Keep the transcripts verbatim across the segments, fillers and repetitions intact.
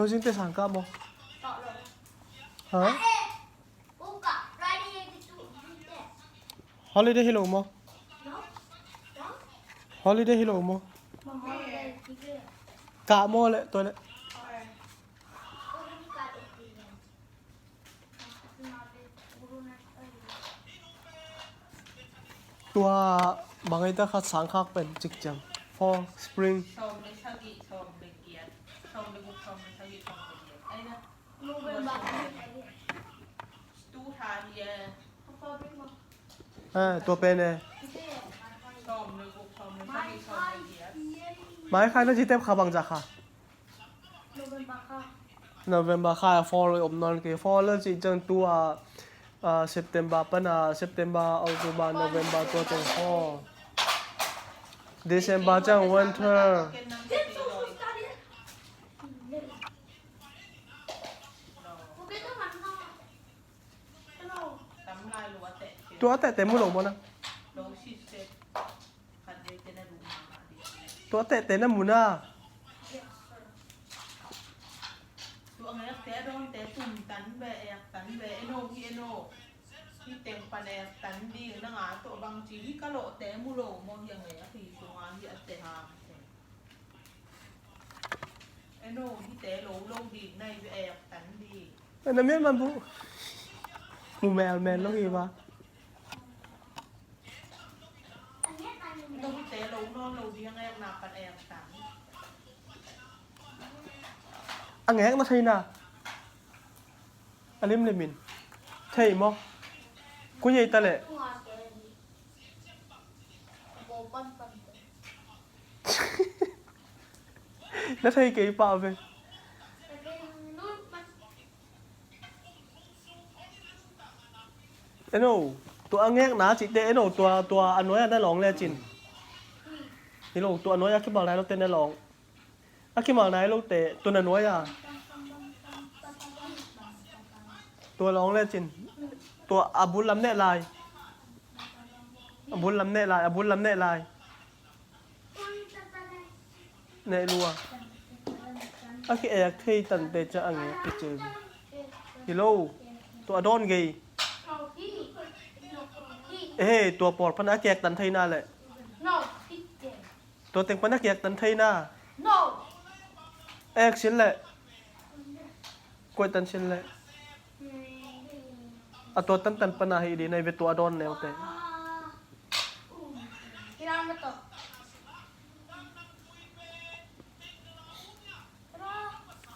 Closing test sang kah maw? Ha? Holiday hi lo maw? Holiday hi lo maw? Kah maw le, tua le. Tua bang ei ta khat sang khak pen cik ciang. Fall, spring. Sawm le sagih, sawm le giat, sawm le guk, sawm le sagih, sawm le giat. Ai na. November. Tua pen e. Mai khai na ci tep kha bang za kha. November kha. November kha a fall om nawn kei. Fall a ci ciang tua, ah, September pan a, September, October, November tua ciang fall. December ciang winter. Tua a tehte mu lo maw na? Tua a tehte na mu na? Hi teng pan ek tan ding na nga tawh bang ci hi ka lawhte mu lo maw hi a ngei a hi sunga hi a te ha. Eno hi te lo lo ding nai ve ek tan ding. Ena mian man bu. Mu mel mel lo hi ba. Eno hi te lo no lo ding ek na pan ek tan. A ngek na thei na. A limlim in. Thei maw? Ku yei ta leh. Na thei kei pah ve. Eno, tua a ngekna cihte, eno, tua, tua a nuai-ah na lawng lecin. Hi lo, tua a nuai-ah kimal nai lote na lawng. A kimal nai lote, tua na nuai-ah. Tua lawng lecin. Tua a bul lam neh lai. A bul lam neh lai, a bul lam neh lai. Neh lua. A ki-ek thei tante ca a ngek kici. Hi lo. Tua a dawn gei. Ehe, tua pawl pan a ki-ek tan thei na leh. Tua teng pan a ki-ek tan thei na. Ek sin leh. Kuai tan sin leh. A tua tantan pan a hi di nai ve tua a dawn neute.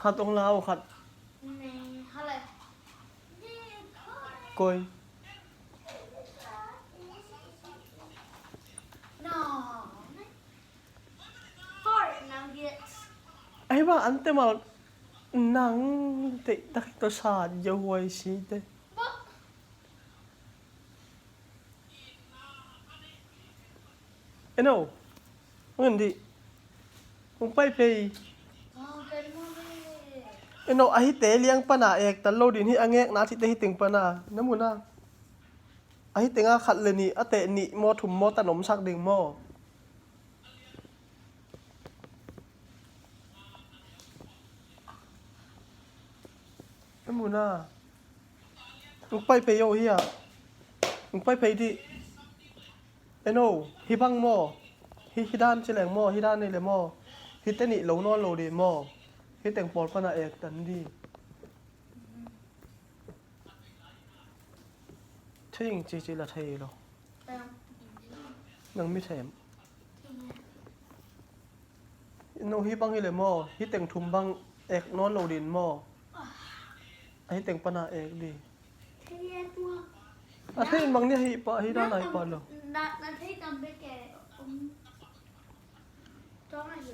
Khat ong lau khat. Koi. Ahi bang an te mal nang te tak to sa jo huai si te. Eno, ang hindi. Kung pay pay. Eno, ahi te liang pana ek tan lo din hi a ngekna cihte hi teng pana. Na mu na. Ahi tenga khat le nih, a teh nih maw thum maw tan omsak ding maw. Eng mu na. Uk pai pei o hi a. Uk pai pei dih. Eno, hi bang maw. Hi, hi dan ci leng maw, hi dan ni le maw. Hi te nih lo nawn lo dih maw. Hi teng pawl pana ek tan dih. Thei ing ci ci la thei lo. Nang mi them. No hi bang hi le maw, hi teng thum bang ek nawn lo din maw. A hi teng pana ek di. A thei in bang ni hi pa, hi dan ai pa lo. Na, na thei tam be ke, um, tong a hi.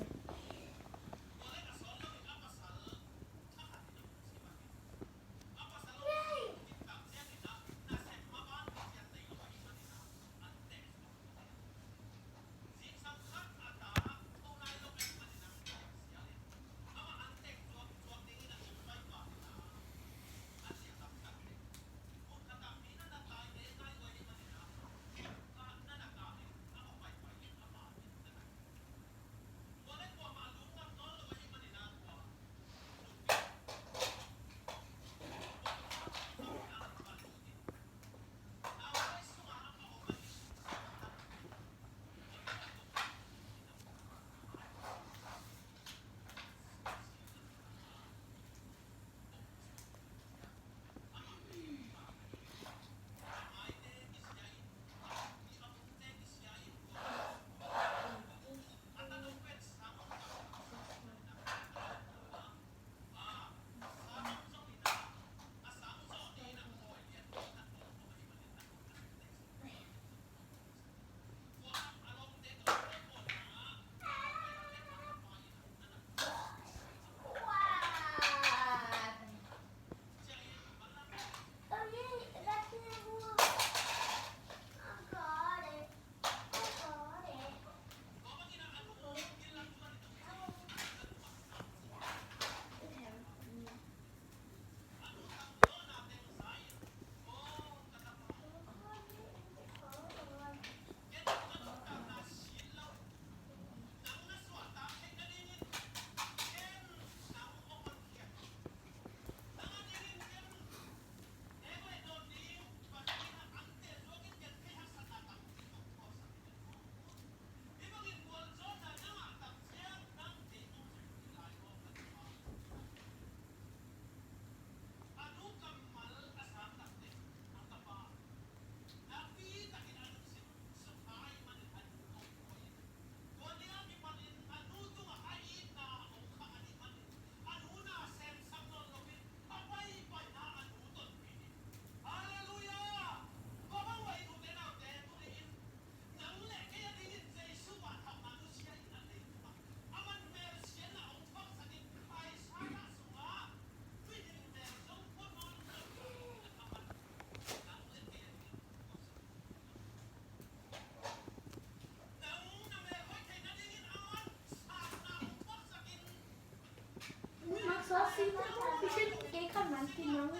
Kumang.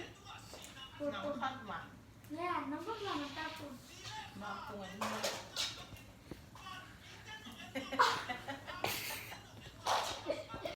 Nang khat mah. Ya, nang khat mah mata ku. Mah ku ngan mah.